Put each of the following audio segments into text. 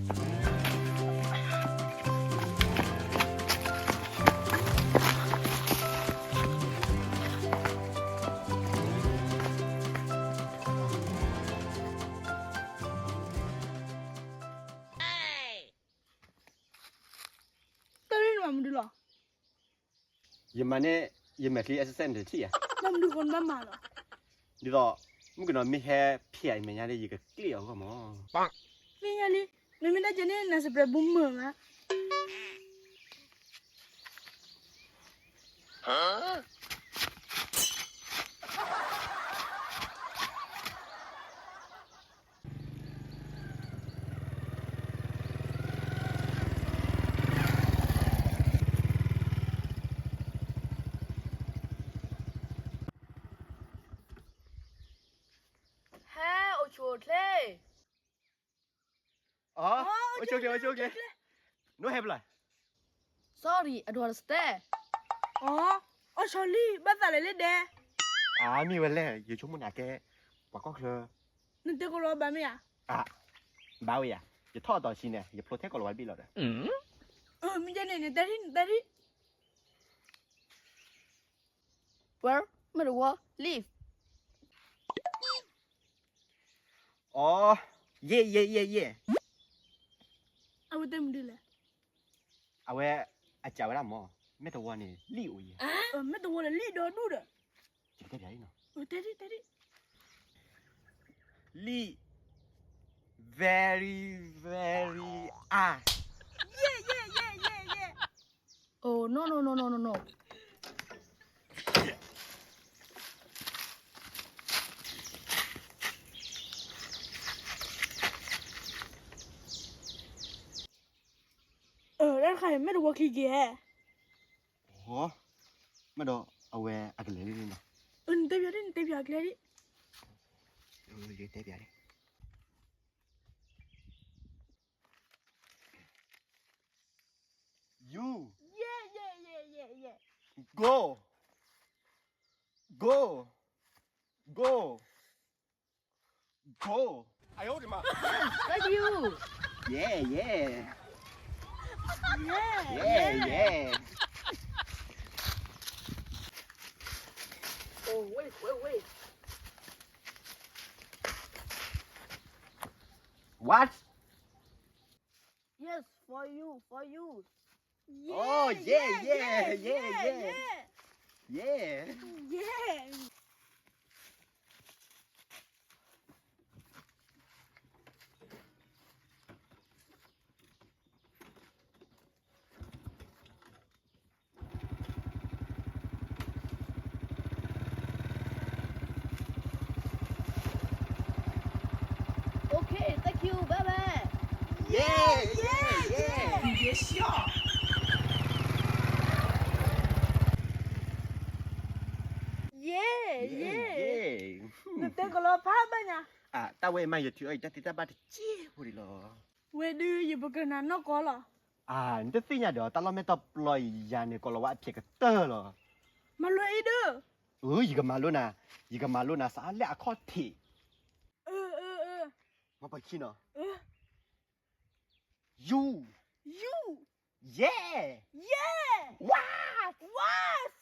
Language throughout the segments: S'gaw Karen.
တၢ်ရ့နမၤမနုၤလီၤ. ယမၤန့ၣ် ယမဲာ်ချံ exercise နတထံၣ်ဧါ. မၤမနုၤဃိနဘၣ်မၤလီၤ. ဒ်သိး မုၣ်ကနီၤမ့ၢ်ဟဲဖျဲးအမဲာ်ညါဒီး ယကကျ့ၣ်အီၤဂီၢ်မး. သ့ၣ်ညါလံ, မ့မ့ၢ်တၢ်ကဲန့ၣ် နစပရဲးဘိမုာ်မး. ဟဲအိၣ်ဆူၣ်အိၣ်ချ့. အိၣ်ဆူၣ်အိၣ်ချ့ အိၣ်ဆူၣ်အိၣ်ချ့. နအိၣ်ဟဲဖဲလဲၣ်. Sorry, I don't understand. အိၣ်ဆီလံ ဘၣ်သးလဲၤလၢဒဲ. အမ့ၢ်ဝဲလဲၣ်, ယဆိကမိၣ်နၤကဲ ပှၤကီၢ်ချၢ. နတဲကိးလီၤဝါဘၣ်မ့ၢ်ဧါ. ဘၣ်ဝဲယၤ, ယထီၣ်အသီဆံန့ၣ် ယဖျိထဲကိးလီၤဝါတဘ့ၣ်လီၤဒီး. မ့ၢ်ဒ်န့ၣ် နတဲဒ် နတဲဒ်. Where မဲာ်တဝီ live. အိၣ်, ယဲၢ် ယဲၢ် ယဲၢ် ယဲၢ်. အဝဲတဲမနုၤလဲၣ်. အဝဲ အစံးဝဲဒၣ်မး, မဲာ်တဝီန့ၣ် လံၣ်အိၣ်ယဲၢ်. မဲာ်တဝီန့ၣ် လံၣ်ဒီဒူၣ်ဒီး. ယကတဲပၠးအံၤနီၤ. တဲဒ် တဲဒ်. Li, very, very, ah. Yeah, yeah, yeah, yeah, yeah. Oh, no, no, no, no, no, no. တၢ်တခါအံၤ မဲာ်တဝီခံက့ၤဟဲ. ဟီ, မ့ၢ်ဒီး အဝဲအကလဲၤလံနီၤ. နတဲပၠးဒ် နတဲပၠးအကျဲဒ်. ယတဲပၠးဒ်. You. Yeah, yeah, yeah, yeah, yeah. Go. Go. Go. Go. Thank you. Yeah, yeah. Yeah, yeah, yeah. Oh, wait, wait, wait. What? Yes, for you, for you. Oh, yeah, yeah, yeah, yeah, yeah. Yeah. Yeah. Okay, thank you, bye bye. Yeah, yeah, yeah. Yeah, sure. Yeah, yeah. နတဲကလီၤဖးဘၣ်ညါ. အတၢ်ဝဲအံၤမး ယထုးအီၤအံၤ တၢ်သ့တၢ်ဘၣ်တစဲးဖိဒံးလီၤ. ဝဲဒုး ယပကနၣ်နီၢ်ကီၢ်လီၤ. အၢ နတသ့ၣ်ညါဒီး တၢ်လီၢ်မဲာ်တီပျီအံၤ ယၤန့ၣ် ကိးလီၤဝါအဖျဲးကတၢၢ်လီၤ. မၤလိအံၤဒုး. အၢ ယကမၤလိနၤ, ယကမၤလိနၤစးလၢအခီၣ်ထံး. အၢ အၢ အၢ. မ့ၢ်ပှၤခံနီၤ. အၢ You. You. Yeah. Yeah. What? What?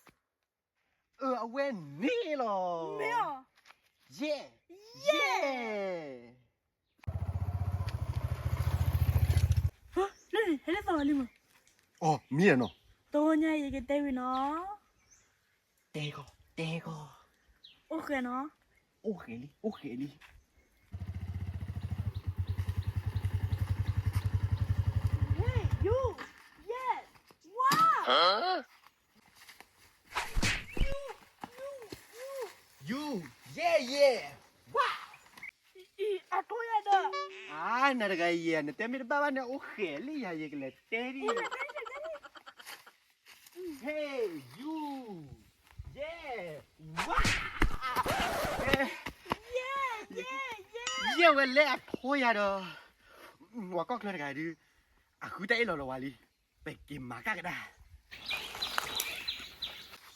အၢ အဝဲန့ၣ်လီၤ. မ့ၢ်ဧါ. Yeah. Yeah. လၢန့ၣ် ဟဲလၢသီလံမး. အိ မ့ၢ်ဧါနီၤ. တဂီၤညါအံၤ ယကတဲဝံၤနီၤ. တဲဂီၤ တဲဂီၤ. အိၣ်ဃဲနီၤ. အိၣ်ဃဲလံ အိၣ်ဃဲလံ. Hey, you. Yes. What? Huh? You, you, you. You. Yeah, yeah. What? အံၤ အထိယၤဒီး. အါ နၤတဂၤယဲ နတဲမ့ၢ်တဘၣ်ဘၣ်န့ၣ် အိၣ်ဃဲလံယၤ ယကလဲၤတဲဒ်. Hey, you. Yeah. What? Yeah, yeah, yeah. ယဲဝဲလဲၤအထိယၤဒီး. ပှၤကီၢ်ချၢတဂၤဒုး အဃုတၢ်အ့ၣ်လိာ်လီၤဝဲလံ. ပက့ၤမၤကၣ်ကဒါ.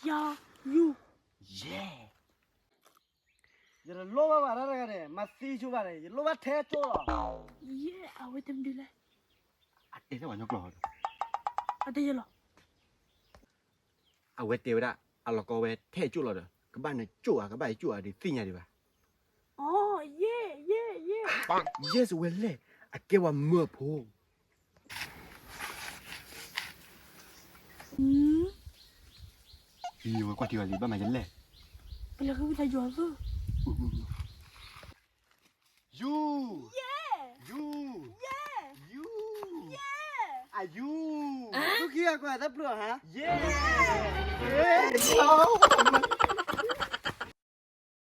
Yeah, you. Yeah. ယတလိၣ်ဘၣ်ဘၣ်တၢ်တဂၤန့ၣ် မၤသံဆိဘၣ်န့ၣ် ယလိၣ်ဘၣ်ထဲကၠိလီၤ. ယဲ အဝဲတဲမနုၤလဲၣ်. အတဲလၢပှၤကညီကျိာ်ဒီး, အတဲယဲလီၤ. အဝဲတဲဝဲဒၣ် အလီၢ်ကီဝဲထဲအကၠိၣ်လီၤဒီး ကဘၣ်နကၠိၣ်ဧါ ကဘၣ်ယကၠိၣ်ဧါဒီးသ့ၣ်ညါဒံးဘၣ်. အိ yes, yes, yes. Yes ဝဲလဲၣ်, အကဲဝဲမၢဖိ. အံၤ ဝဲကွၢ်ထံဝဲလံ ဘၣ်မၤယလဲၣ်. ပလဲၤဃုဝံသးယွၤသၢ. ယူ, ယူ, ယူ, အယူ, သူၣ်ခံဂၤကွၢ်တၢ်ပျုၢ်ဧါ, yes.